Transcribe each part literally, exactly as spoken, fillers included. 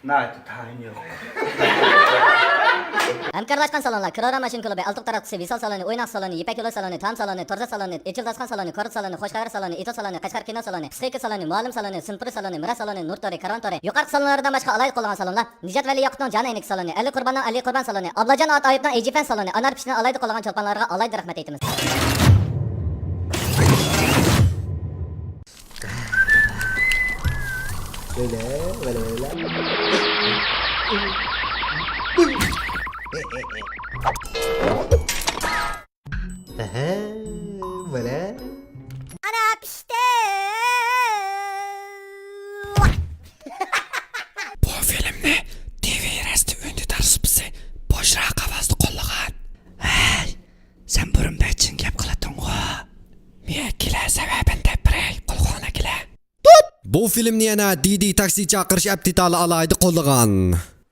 ناھايىتى تايىنى يوق. ھەمكارلاشقان سالونلار: كرورا ماشىنا كۇلۇبى، ئالتۇن تاراتقۇسى، ۋىسال سالونى، ئويناق سالونى، يىپەك يولى سالونى، تام سالونى، تورزا سالونى، ئېچىل داستىخان سالونى، كورت سالونى، خوش خەۋەر سالونى، ئېتو سالونى، قەشقەر كىنو سالونى، پسىخىكا سالونى، مۇئەللىم سالونى، سىنپۇرى سالونى، مىرا سالونى، نۇر تورى، كارۋان تورى، يۇقىرىقى سالونلاردىن باشقا ئالاھىدە قوللىغان سالونلار: نىجات ۋەلى ياقۇپنىڭ جان ئەينىكى سالونى، ئەلى قۇرباننىڭ ئەلى قۇربان سالونى، ئابلاجان ئات ئايۇپنىڭ ئېيجىفەن سالونى، ئانار پىشنىڭ ئالاھىدە قوللىغان چولپانلارغا ئالاھىدە رەھمەت ئېيتىمىز. ۋەلە، ۋەلە، ۋەلە. ئەھە، ۋەلە. ئانا پىشتى. بۇ فىلىمنى تىۋى رەستە ئۈندىدار سۇپىسى بوشراق ئاۋازدا قوللىغان. ھەي! سەن بۇرۇن بەك چىن گەپ قىلاتتىڭغۇ. مېنىڭ كېلە سەۋەبىنى دەپ بېرەي، قۇلىقىڭنى كېلە. بۇ فىلىمنى يەنە دىدى تاكسى چاقىرىش ئەپ دېتالى ئالاھىدە قوللىغان.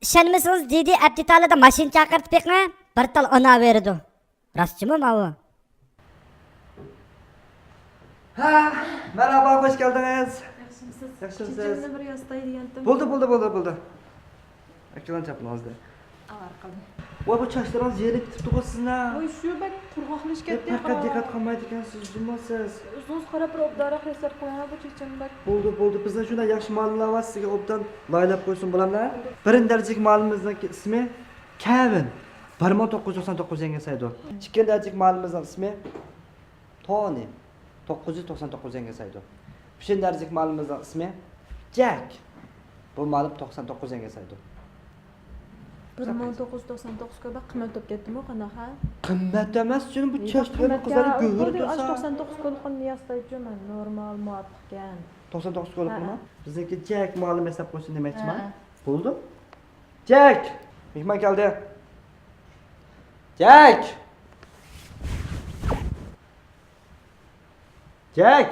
ئىشەنمىسىڭىز، دىدى ئەپ دېتالىدا ماشىنا چاقىرتىپ بېقىڭ، بىر تال ئۇناۋېرىدۇ. راستچىمۇ ماۋۇ؟ ھە، مەرھابا، خوش كەلدىڭىز. ياخشىمۇسىز؟ ياخشىمۇسىز؟ چېچىمنى بىر ياسىتاي دېگەنتىم. بولدى، بولدى، بولدى، بولدى. ئەكېلىڭ چاپىنىڭىزنى. ئاۋارە قىلدىم. ۋاي، بۇ چاچلىرىڭىز يېرىپ كېتىپتىغۇ سىزنىڭ. ۋاي، شۇ بەك قۇرغاقلىشىپ كەتتى. پەقەت دىققەت قىلمايدىكەنسىز جۇمۇ سىز. ئۆزىڭىز قاراپ بىر ئوبدانراق ياساپ قويۇڭ بۇ چېچىمنى بەك. بولدى، بولدى. بىزنىڭ شۇنداق ياخشى مالىملار بار، سىزگە ئوبدان لايىھەلەپ قويسۇن، بولامدۇ؟ بىرىنچى دەرىجىلىك مالىمىزنىڭكى ئىسمى كېۋىن. بىر مىڭ توققۇز يۈز توقسان توققۇز يەنگە ياسايدۇ. ئىككىنچى دەرىجىلىك مالىمىزنىڭ ئىسمى تونى، توققۇز يۈز توقسان توققۇز يەنگە ياسايدۇ. ئۈچىنچى دەرىجىلىك مالىمىزنىڭ ئىسمى جەك. بۇ مالىم توقسان توققۇز يەنگە ياسايدۇ. بىر مىڭ توققۇز يۈز توقسان توققۇز كۆپ، قىممەت بولۇپ كەتتىمۇ، قانداق ھە؟ قىممەت ئەمەس، جېنىم، بۇ چاچلىرىنى قىزلارنىڭ گۆھىرى تۇرسا. توقسان توققۇز كولىقىنى ياسايچۇ مەن، نورمال، مۇۋاپىق ئىكەن. توقسان توققۇز كولىقىنىمۇ؟ ھە. بىزنىڭكى جەك مالىم ھېساب قويسۇن دېمەكچىمەن. ھە. بولدى. جەك! مېھمان كەلدى. جەك! جەك!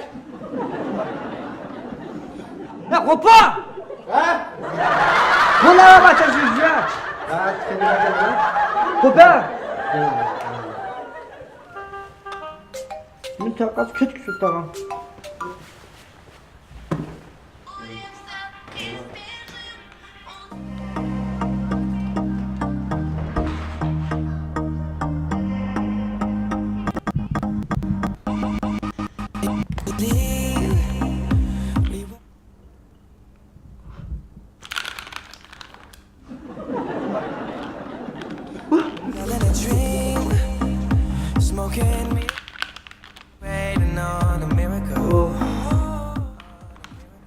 يا غوپا! ھە؟ بۇلار باشقا سۆز يا. ھە، تىكەن. غوپا! مېنى تارقاتسا كۆتۈك سۇتاغان.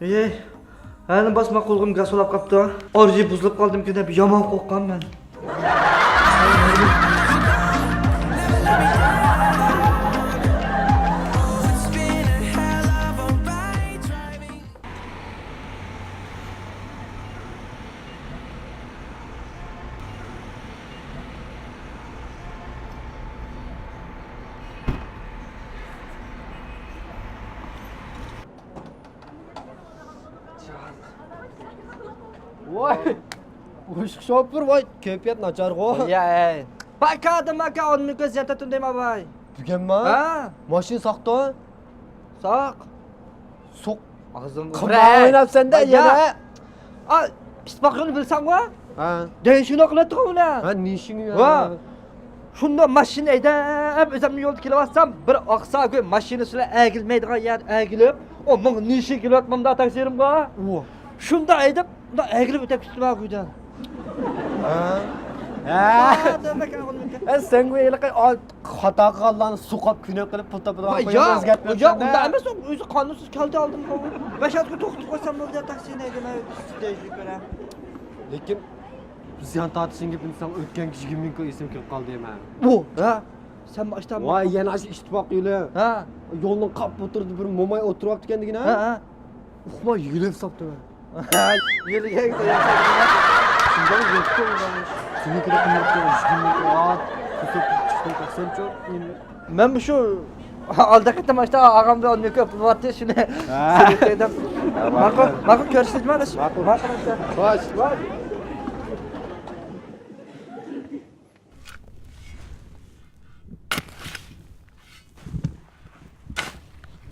ئەي، ھەنە باسما قولۇم گاز بولاپ قاپتۇ. ئارجى بۇزۇلۇپ قالدىمىكىن دەپ يامان قورققان مەن. ۋاي، ئۇششۇق شوپۇر، ۋاي، كەيپىيات ناچارغۇ. يا، ئەي. باي، كادىم ئاكا، ئون مىڭ كۆز يەتتە تۇندايما، باي. بۈگۈنمۇ؟ ھە. ماشىنا ساقتۇ؟ ساق. سوق. ئاغزىمنى قىمار ئويناپسەن-دە يەنە. ئا، ئىتتىپاق يولىنى بىلسەڭغۇ؟ ھە. دەيشۇنو قىلاتتىغۇ بۇلار. ھە، نىشىڭ يا. ۋا. شۇنداق ماشىنا ھەيدەپ، ئۆزۈمنى يولدا كېلىۋاتسام، بىر ئاقساگۈ ماشىنىسى بىلەن ئەگىلمەيدىغان يەر ئەگىلىپ، ئۇ ماڭا نىشىڭ كېلىۋاتمامدا تەقسىرىمغا. ۋا. شۇنداق ھەيدەپ، مۇنداق ئەگىلىپ ئۆتۈپ كېتىپتىمەن گۇيدىن. ھە؟ ھە؟ ھە، سەنگۇ ھېلىقى خاتا قىلغانلارنى سوقۇپ، كۈنە قىلىپ پۇل تاپىدىغان قويۇپ ئۆزگەرتىپ يا، ئۇنداق ئەمەس، ئۇ ئۆزى قانۇنسىز كەلدى ئالدىمغا. بەش ئاتقا توختىتىپ قويسام بولدى، تاكسىنى دەيدۇ كۆرە. لېكىن زىيان تارتىشنىڭ گېپىنى دېسەڭ، ئۆتكەن يىگىرمە مىڭ كوي ئېسىمگە كېلىپ قالدى مەن. ئۇ، ھە؟ سەن ئاشتا ۋاي، يەنە ئاشۇ ئىتتىپاق يولى. ھە. يولنىڭ قاپ ئوتتۇرىدا بىر موماي ئولتۇرۇۋاپتىكەن دېگىنە. ھە، ھە. ئۇقماي يۆلەپ ساپتىمەن. يۆلىگەن. شۇنداق يۆلەپتۇ. سېنىڭكىدە قىممەتكە يۈز مىڭ ئات، كۆسەپ چىقتىڭ تاقسەنچۇ. مەن مۇشۇ ئالدى قېتىم ئاشتا ئاغامدا ئون مىڭ كۆپ بولۇۋاتتى، شۇنى. ھە. ماقۇل، ماقۇل، كۆرۈشىمىز. ماقۇل. ماقۇل. خوش.